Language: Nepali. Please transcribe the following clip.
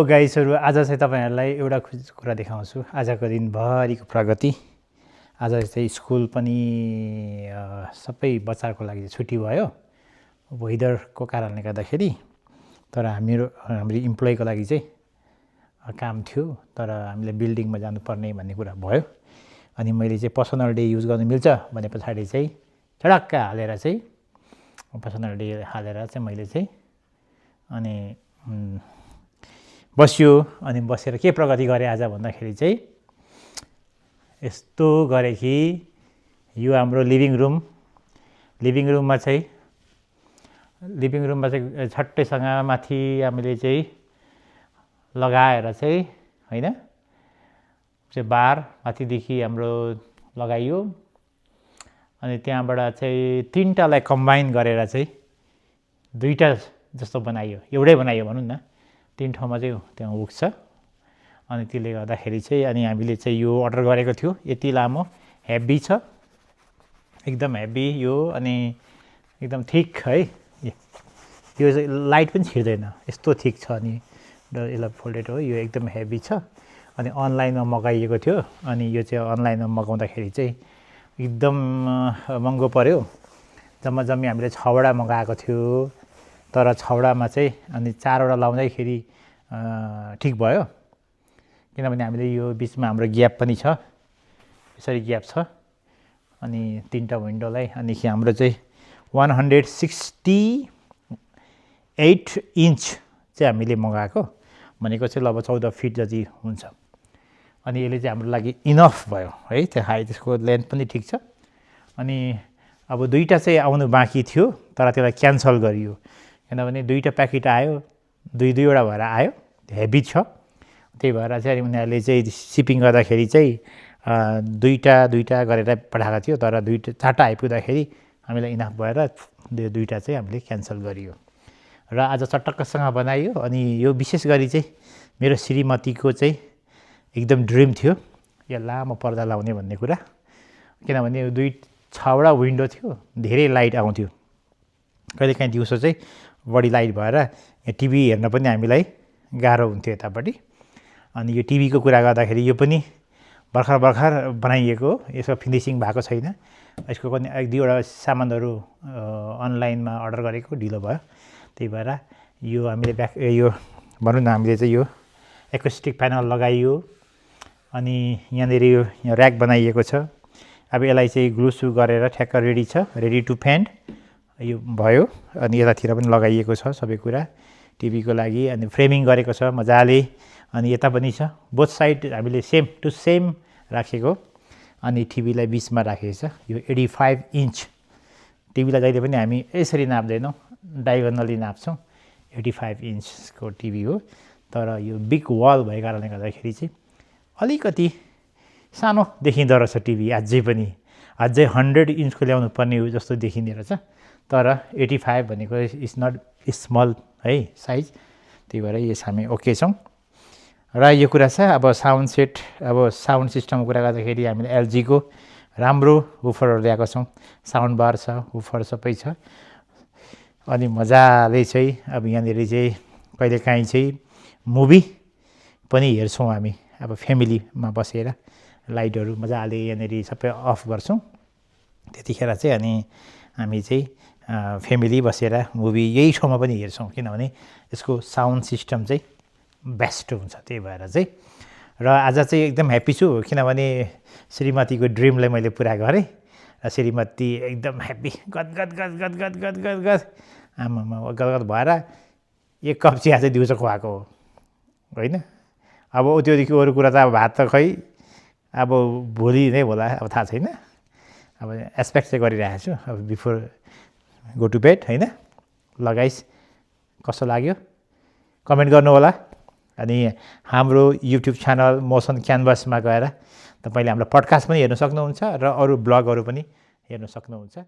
गाइसहरु आज चाहिँ तपाईहरुलाई एउटा कुरा देखाउँछु। आजको दिनभरिको प्रगति। आज चाहिँ स्कुल पनि सबै बच्चाको लागि छुट्टी भयो वेदरको कारणले गर्दाखेरि। तर हाम्रो इम्प्लोइको लागि चाहिँ काम थियो, तर हामीले बिल्डिङमा जानुपर्ने भन्ने कुरा भयो। अनि मैले चाहिँ पर्सनल डे युज गर्न मिल्छ भने पछाडी चाहिँ चडक्क हालेर चाहिँ पर्सनल डे हालेर चाहिँ मैले चाहिँ अनि बस्यो। अनि बसेर के प्रगति गरे आज भन्दाखेरि चाहिँ यस्तो गरे कि यो हाम्रो लिभिङ रुममा चाहिँ छट्टैसँग माथि हामीले चाहिँ लगाएर चाहिँ हैन चाहिँ बार माथिदेखि हाम्रो लगाइयो। अनि त्यहाँबाट चाहिँ तीनटालाई कम्बाइन गरेर चाहिँ दुईटा जस्तो बनाइयो, एउटै बनाइयो भनौँ न। तीन ठाउँमा चाहिँ त्यहाँ उक्छ। अनि त्यसले गर्दाखेरि चाहिँ अनि हामीले चाहिँ यो अर्डर गरेको थियो। यति लामो हेभी छ, एकदम हेभी यो। अनि एकदम थिक है, यो चाहिँ लाइट पनि छिर्दैन, यस्तो थिक छ। अनि यसलाई फोल्डेड हो, यो एकदम हेभी छ। अनि अनलाइनमा मगाइएको थियो। अनि यो चाहिँ अनलाइनमा मगाउँदाखेरि चाहिँ एकदम महँगो पर्यो। जम्मी हामीले 6वटा मगाएको थियो। तर 6वटामा चाहिँ अनि 4वटा लाउँदाखेरि ठिक भयो, किनभने हामीले यो बिचमा हाम्रो ग्याप पनि छ, यसरी ग्याप छ। अनि 3टा विन्डोलाई अनि हाम्रो चाहिँ 168 इन्च चाहिँ हामीले मगाएको भनेको चाहिँ लगभग 14 फिट जति हुन्छ। अनि यसले चाहिँ हाम्रो लागि इनफ भयो है। त्यो त्यसको लेन्थ पनि ठिक छ। अनि अब दुईटा चाहिँ आउनु बाँकी थियो, तर त्यसलाई क्यान्सल गरियो। किनभने दुईटा प्याकेट आयो, दुईवटा भएर आयो, हेभी छ। त्यही भएर चाहिँ उनीहरूले चाहिँ सिपिङ गर्दाखेरि चाहिँ दुईटा गरेर पठाएको थियो। तर 4टा आइपुग्दाखेरि हामीलाई इनफ भएर दुईटा चाहिँ हामीले क्यान्सल गरियो। र आज चटक्कसँग बनाइयो। अनि यो विशेष गरी चाहिँ मेरो श्रीमतीको चाहिँ एकदम ड्रिम थियो यो लामो पर्दा लाउने भन्ने कुरा। किनभने 6वटा विन्डो थियो, धेरै लाइट आउँथ्यो। कहिलेकाहीँ दिउँसो चाहिँ बढी लाइट भएर टिभी हेर्न पनि हामीलाई गाह्रो हुन्थ्यो यतापट्टि। अनि यो टिभीको कुरा गर्दाखेरि यो पनि भर्खर बनाइएको, यसको फिनिसिङ भएको छैन। यसको पनि 1-2वटा सामानहरू अनलाइनमा अर्डर गरेको ढिलो भयो। त्यही भएर यो हामीले यो भनौँ न, हामीले चाहिँ यो एकोस्टिक प्यानल लगाइयो। अनि यहाँनिर यो ऱ्याक बनाइएको छ। अब यसलाई चाहिँ ग्लुसु गरेर ठ्याक्क रेडी छ, रेडी टु पेन्ट यो भयो। अनि यतातिर पनि लगाइएको छ सबै कुरा टिभीको लागि। अनि फ्रेमिङ गरेको छ मजाले। अनि यता पनि छ, बोथ साइड हामीले सेम टु सेम राखेको। अनि टिभीलाई बिचमा राखेको छ। यो 85 इन्च टिभीलाई जहिले पनि हामी यसरी नाप्दैनौँ, डायगोनली नाप्छौँ। 85 इन्चको टिभी हो। तर यो बिग वाल भएको कारणले गर्दाखेरि चाहिँ अलिकति सानो देखिँदो रहेछ टिभी। अझै 100 इन्चको ल्याउनु पर्ने हो जस्तो देखिँदो रहेछ। तर 85 भनेको इज नट स्मल है साइज। त्यही भएर यस हामी ओके छौँ। र यो कुरा छ अब साउन्ड सेट, अब साउन्ड सिस्टमको कुरा गर्दाखेरि हामीले एलजीको राम्रो हुफरहरू ल्याएको छौँ। साउन्ड बार छ, हुफर सबै छ। अनि मजाले चाहिँ अब यहाँनिर चाहिँ कहिलेकाहीँ चाहिँ मुभी पनि हेर्छौँ हामी। अब फ्यामिलीमा बसेर लाइटहरू मजाले यहाँनिर सबै अफ गर्छौँ। त्यतिखेर चाहिँ अनि हामी चाहिँ फ्यामिली बसेर मुभी यही ठाउँमा पनि हेर्छौँ। किनभने यसको साउन्ड सिस्टम चाहिँ बेस्ट हुन्छ। त्यही भएर चाहिँ र आज चाहिँ एकदम ह्याप्पी छु, किनभने श्रीमतीको ड्रिमलाई मैले पुरा गरेँ। र श्रीमती एकदम ह्याप्पी, गद आमामा गदगद भएर 1 कप चिया चाहिँ दिउँसो खुवाएको हो होइन। अब त्योदेखि अरू कुरा त अब भात त खै अब भोलि नै होला, अब थाहा छैन। अब एक्सपेक्ट चाहिँ गरिरहेको छु अब बिफोर गो टु बेड होइन। लगाइस कस्तो लाग्यो कमेन्ट गर्नु होला। अनि हाम्रो युट्युब च्यानल मोसन क्यानभासमा गएर तपाईँले हाम्रो पडकास्ट पनि हेर्न सक्नुहुन्छ र अरू ब्लगहरू पनि हेर्न सक्नुहुन्छ।